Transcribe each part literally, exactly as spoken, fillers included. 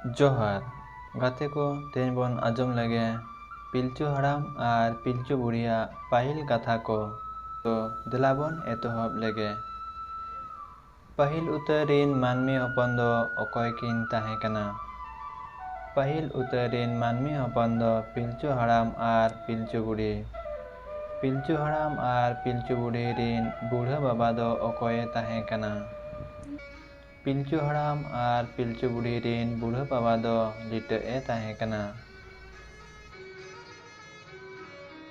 ᱡᱚᱦᱟᱨ ᱜᱟᱛᱮ ᱠᱚ, ᱛᱮᱦᱮᱧ ᱵᱚᱱ ᱟᱸᱡᱚᱢ ᱞᱮᱜᱮ ᱯᱤᱞᱪᱩ ᱦᱟᱲᱟᱢ ᱟᱨ ᱯᱤᱞᱪᱩ ᱵᱩᱲᱦᱤᱭᱟᱜ ᱯᱟᱹᱦᱤᱞ ᱠᱟᱛᱷᱟ ᱠᱚ᱾ ᱛᱚ ᱫᱮᱞᱟ ᱵᱚᱱ ᱮᱛᱚᱦᱚᱵ ᱞᱮᱜᱮ᱾ ᱯᱟᱹᱦᱤᱞ ᱩᱛᱟᱹᱨ ᱨᱤᱱ ᱢᱟᱹᱱᱢᱤ ᱦᱚᱯᱚᱱ ᱫᱚ ᱚᱠᱚᱭ ᱠᱤᱱ ᱛᱟᱦᱮᱸ ᱠᱟᱱᱟ? ᱯᱟᱹᱦᱤᱞ ᱩᱛᱟᱹᱨ ᱨᱤᱱ ᱢᱟᱹᱱᱢᱤ ᱦᱚᱯᱚᱱ ᱫᱚ ᱯᱤᱞᱪᱩ ᱦᱟᱲᱟᱢ ᱟᱨ ᱯᱤᱞᱪᱩ ᱵᱩᱲᱦᱤ᱾ ᱯᱤᱞᱪᱩ ᱦᱟᱲᱟᱢ ᱟᱨ ᱯᱤᱞᱪᱩ ᱵᱩᱲᱦᱤ ᱨᱤᱱ ᱵᱩᱲᱦᱟᱹ ᱵᱟᱵᱟ ᱫᱚ ᱚᱠᱚᱭᱮ ᱛᱟᱦᱮᱸ ᱠᱟᱱᱟ? ᱯᱤᱞᱪᱩ ᱦᱟᱲᱟᱢ ᱟᱨ ᱯᱤᱞᱪᱩ ᱵᱩᱲᱦᱤ ᱨᱤᱱ ᱵᱩᱲᱦᱟᱹ ᱵᱟᱵᱟ ᱫᱚ ᱞᱤᱴᱟᱹᱜ ᱮ ᱛᱟᱦᱮᱸ ᱠᱟᱱᱟ᱾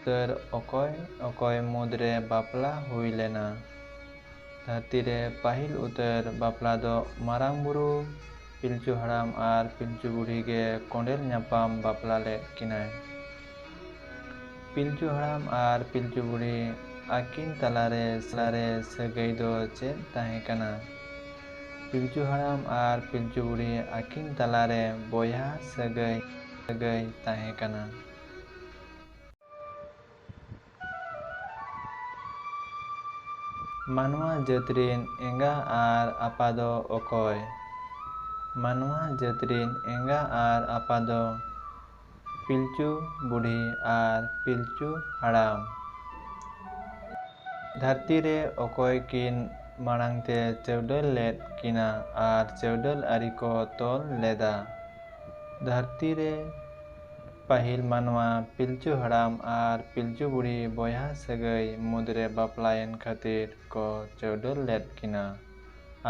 ᱩᱛᱟᱹᱨ ᱚᱠᱚᱭ ᱚᱠᱚᱭ ᱢᱩᱫᱽᱨᱮ ᱵᱟᱯᱞᱟ ᱦᱩᱭ ᱞᱮᱱᱟ? ᱫᱷᱟᱹᱨᱛᱤ ᱨᱮ ᱯᱟᱹᱦᱤᱞ ᱩᱛᱟᱹᱨ ᱵᱟᱯᱞᱟ ᱫᱚ ᱢᱟᱨᱟᱝ ᱵᱩᱨᱩ, ᱯᱤᱞᱪᱩ ᱦᱟᱲᱟᱢ ᱟᱨ ᱯᱤᱞᱪᱩ ᱵᱩᱲᱦᱤ ᱜᱮ ᱠᱚᱸᱰᱮᱞ ᱧᱟᱯᱟᱢ ᱵᱟᱯᱞᱟ ᱞᱮᱫ ᱠᱤᱱᱟᱭ᱾ ᱯᱤᱞᱪᱩ ᱦᱟᱲᱟᱢ ᱟᱨ ᱯᱤᱞᱪᱩ ᱵᱩᱲᱦᱤ ᱟᱹᱠᱤᱱ ᱛᱟᱞᱟᱨᱮ ᱥᱟᱹᱜᱟᱹᱭ ᱫᱚ ᱪᱮᱫ ᱛᱟᱦᱮᱸ ᱠᱟᱱᱟ? ᱯᱤᱞᱪᱩ ᱦᱟᱲᱟᱢ ᱟᱨ ᱯᱤᱞᱪᱩ ᱵᱩᱲᱦᱤ ᱟᱹᱠᱤᱱ ᱛᱟᱞᱟᱨᱮ ᱵᱚᱭᱦᱟ ᱥᱟᱹᱜᱟᱹᱭ, ᱥᱟᱹᱜᱟᱹᱭ ᱛᱟᱦᱮᱸ ᱠᱟᱱᱟ᱾ ᱢᱟᱱᱣᱟ ᱡᱟᱹᱛ ᱨᱤᱱ ᱮᱸᱜᱟ ᱟᱨ ᱟᱯᱟ ᱫᱚ ᱚᱠᱚᱭ? ᱢᱟᱱᱣᱟ ᱡᱟᱹᱛ ᱨᱤᱱ ᱮᱸᱜᱟ ᱟᱨ ᱟᱯᱟ ᱫᱚ ᱯᱤᱞᱪᱩ ᱵᱩᱰᱷᱤ ᱟᱨ ᱯᱤᱞᱪᱩ ᱦᱟᱲᱟᱢ᱾ ᱫᱷᱟᱹᱨᱛᱤ ᱨᱮ ᱚᱠᱚᱭ ᱠᱤᱱ ᱢᱟᱲᱟᱝ ᱛᱮ ᱪᱟᱹᱣᱰᱟᱹᱞ ᱞᱮᱫ ᱠᱤᱱᱟ ᱟᱨ ᱪᱟᱹᱣᱰᱟᱹᱞ ᱟᱹᱨᱤ ᱠᱚ ᱛᱚᱞ ᱞᱮᱫᱟ? ᱫᱷᱟᱹᱨᱛᱤ ᱨᱮ ᱯᱟᱹᱦᱤᱞ ᱢᱟᱱᱣᱟ ᱯᱤᱞᱪᱩ ᱦᱟᱲᱟᱢ ᱟᱨ ᱯᱤᱞᱪᱩ ᱵᱩᱲᱦᱤ ᱵᱚᱭᱦᱟ ᱥᱟᱹᱜᱟᱹᱭ ᱢᱩᱫᱽᱨᱮ ᱵᱟᱯᱞᱟᱭᱮᱱ ᱠᱷᱟᱹᱛᱤᱨ ᱠᱚ ᱪᱟᱹᱣᱰᱟᱹᱞ ᱞᱮᱫ ᱠᱤᱱᱟ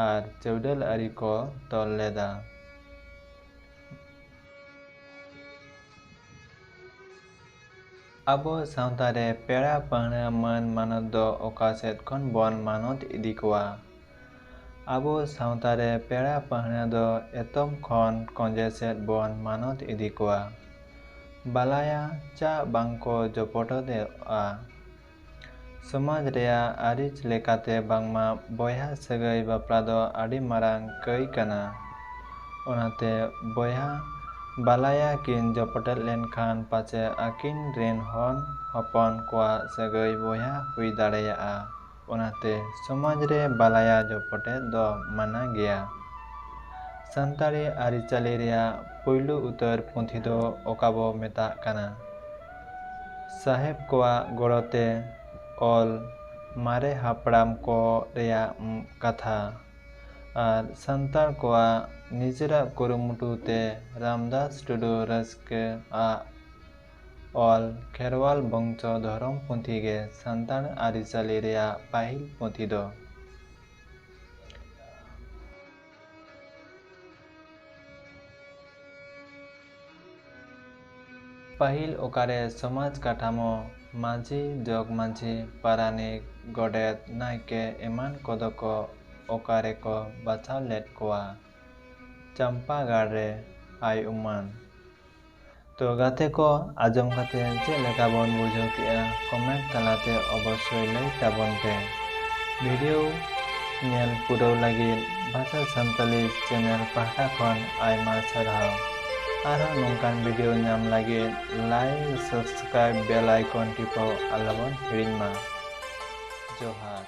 ᱟᱨ ᱪᱟᱹᱣᱰᱟᱹᱞ ᱟᱹᱨᱤ ᱠᱚ ᱛᱚᱞ ᱞᱮᱫᱟ᱾ ᱟᱵᱚ ᱥᱟᱶᱛᱟ ᱨᱮ ᱯᱮᱲᱟ ᱯᱟᱹᱦᱬᱟᱹ ᱢᱟᱹᱱ ᱢᱟᱱᱚᱛ ᱫᱚ ᱚᱠᱟ ᱥᱮᱫ ᱠᱷᱚᱱ ᱵᱚᱱ ᱢᱟᱱᱚᱛ ᱤᱫᱤ ᱠᱚᱣᱟ? ᱟᱵᱚ ᱥᱟᱶᱛᱟ ᱨᱮ ᱯᱮᱲᱟ ᱯᱟᱹᱦᱬᱟᱹ ᱫᱚ ᱮᱛᱚᱢ ᱠᱷᱚᱱ ᱠᱚᱸᱡᱮ ᱥᱮᱫ ᱵᱚᱱ ᱢᱟᱱᱚᱛ ᱤᱫᱤ ᱠᱚᱣᱟ᱾ ᱵᱟᱞᱟᱭᱟ ᱪᱟᱜ ᱵᱟᱝ ᱠᱚ ᱡᱚᱯᱚᱴᱚᱫᱚᱜᱼᱟ? ᱥᱚᱢᱟᱡᱽ ᱨᱮᱭᱟᱜ ᱟᱹᱨᱤᱪ ᱞᱮᱠᱟᱛᱮ ᱵᱟᱝᱢᱟ ᱵᱚᱭᱦᱟ ᱥᱟᱹᱜᱟᱹᱭ ᱵᱟᱯᱞᱟ ᱫᱚ ᱟᱹᱰᱤ ᱢᱟᱨᱟᱝ ᱠᱟᱹᱭ ᱠᱟᱱᱟ᱾ ᱚᱱᱟᱛᱮ ᱵᱚᱭᱦᱟ ᱵᱟᱞᱟᱭᱟ ᱠᱤᱱ ᱡᱚᱯᱚᱴᱮᱫ ᱞᱮᱱᱠᱷᱟᱱ ᱯᱟᱪᱮ ᱟᱹᱠᱤᱱ ᱨᱤᱱ ᱦᱚᱱ ᱦᱚᱯᱚᱱ ᱠᱚᱣᱟᱜ ᱥᱟᱹᱜᱟᱹᱭ ᱵᱚᱭᱦᱟ ᱦᱩᱭ ᱫᱟᱲᱮᱭᱟᱜᱼᱟ᱾ ᱚᱱᱟᱛᱮ ᱥᱚᱢᱟᱡᱽ ᱨᱮ ᱵᱟᱞᱟᱭᱟ ᱡᱚᱯᱚᱴᱮᱫ ᱫᱚ ᱢᱟᱱᱟ ᱜᱮᱭᱟ᱾ ᱥᱟᱱᱛᱟᱲᱤ ᱟᱹᱨᱤᱪᱟᱹᱞᱤ ᱨᱮᱭᱟᱜ ᱯᱩᱭᱞᱩ ᱩᱛᱟᱹᱨ ᱯᱩᱛᱷᱤ ᱫᱚ ᱚᱠᱟ ᱵᱚ ᱢᱮᱛᱟᱜ ᱠᱟᱱᱟ? ᱥᱟᱦᱮᱵᱽ ᱠᱚᱣᱟᱜ ᱜᱚᱲᱚ ᱛᱮ ᱚᱞ ᱢᱟᱨᱮ ᱦᱟᱯᱲᱟᱢ ᱠᱚ ᱨᱮᱭᱟᱜ ᱠᱟᱛᱷᱟ ᱟᱨ ᱥᱟᱱᱛᱟᱲ ᱠᱚᱣᱟᱜ ᱱᱤᱡᱮᱨᱟᱜ ᱠᱩᱨᱩᱢᱩᱴᱩ ᱛᱮ ᱨᱟᱢᱫᱟᱥ ᱴᱩᱰᱩ ᱨᱟᱹᱥᱠᱟᱹ ᱟᱜ ᱚᱞ ᱠᱷᱮᱨᱣᱟᱞ ᱵᱚᱝᱥᱚ ᱫᱷᱚᱨᱚᱢ ᱯᱩᱛᱷᱤ ᱜᱮ ᱥᱟᱱᱛᱟᱲ ᱟᱹᱨᱤᱪᱟᱹᱞᱤ ᱨᱮᱭᱟᱜ ᱯᱟᱹᱦᱤᱞ ᱯᱩᱛᱷᱤ ᱫᱚ᱾ ᱯᱟᱹᱦᱤᱞ ᱚᱠᱟᱨᱮ ᱥᱚᱢᱟᱡᱽ ᱠᱟᱴᱷᱟᱢᱳ, ᱢᱟᱹᱡᱷᱤ, ᱡᱚᱜᱽ ᱢᱟᱹᱡᱷᱤ, ᱯᱟᱨᱟᱱᱤᱠ, ᱜᱚᱰᱮᱛ, ᱱᱟᱭᱠᱮ ᱮᱢᱟᱱ ᱠᱚᱫᱚ ᱠᱚ ᱚᱠᱟ ᱨᱮᱠᱚ ᱵᱟᱪᱷᱟᱣ ᱞᱮᱫ ᱠᱚᱣᱟ? ᱪᱟᱢᱯᱟᱜᱟᱲ ᱨᱮ ᱟᱭ ᱩᱢᱟᱹᱱ᱾ ᱛᱚ ᱜᱟᱛᱮ ᱠᱚ, ᱟᱸᱡᱚᱢ ᱠᱟᱛᱮ ᱪᱮᱫ ᱞᱮᱠᱟ ᱵᱚᱱ ᱵᱩᱡᱷᱟᱹᱣ ᱠᱮᱫᱼᱟ, ᱠᱚᱢᱮᱱᱴ ᱛᱟᱞᱟᱛᱮ ᱚᱵᱚᱥᱥᱳᱭ ᱞᱟᱹᱭ ᱛᱟᱵᱚᱱ ᱯᱮ᱾ ᱵᱷᱤᱰᱤᱭᱳ ᱧᱮᱞ ᱯᱩᱨᱟᱹᱣ ᱞᱟᱹᱜᱤᱫ ᱵᱷᱟᱥᱟ ᱥᱟᱱᱛᱟᱞᱤ ᱪᱮᱱᱮᱞ ᱯᱟᱦᱴᱟ ᱠᱷᱚᱱ ᱟᱭᱢᱟ ᱥᱟᱨᱦᱟᱣ᱾ ᱟᱨᱦᱚᱸ ᱱᱚᱝᱠᱟᱱ ᱵᱷᱤᱰᱤᱭᱳ ᱧᱟᱢ ᱞᱟᱹᱜᱤᱫ ᱞᱟᱭᱤᱠ, ᱥᱟᱵᱥᱠᱨᱟᱭᱤᱵ, ᱵᱮᱞ ᱟᱭᱠᱚᱱ ᱴᱤᱯᱟᱹᱣ ᱟᱞᱚᱵᱚᱱ ᱦᱤᱲᱤᱧ ᱢᱟ᱾ ᱡᱚᱦᱟᱨ᱾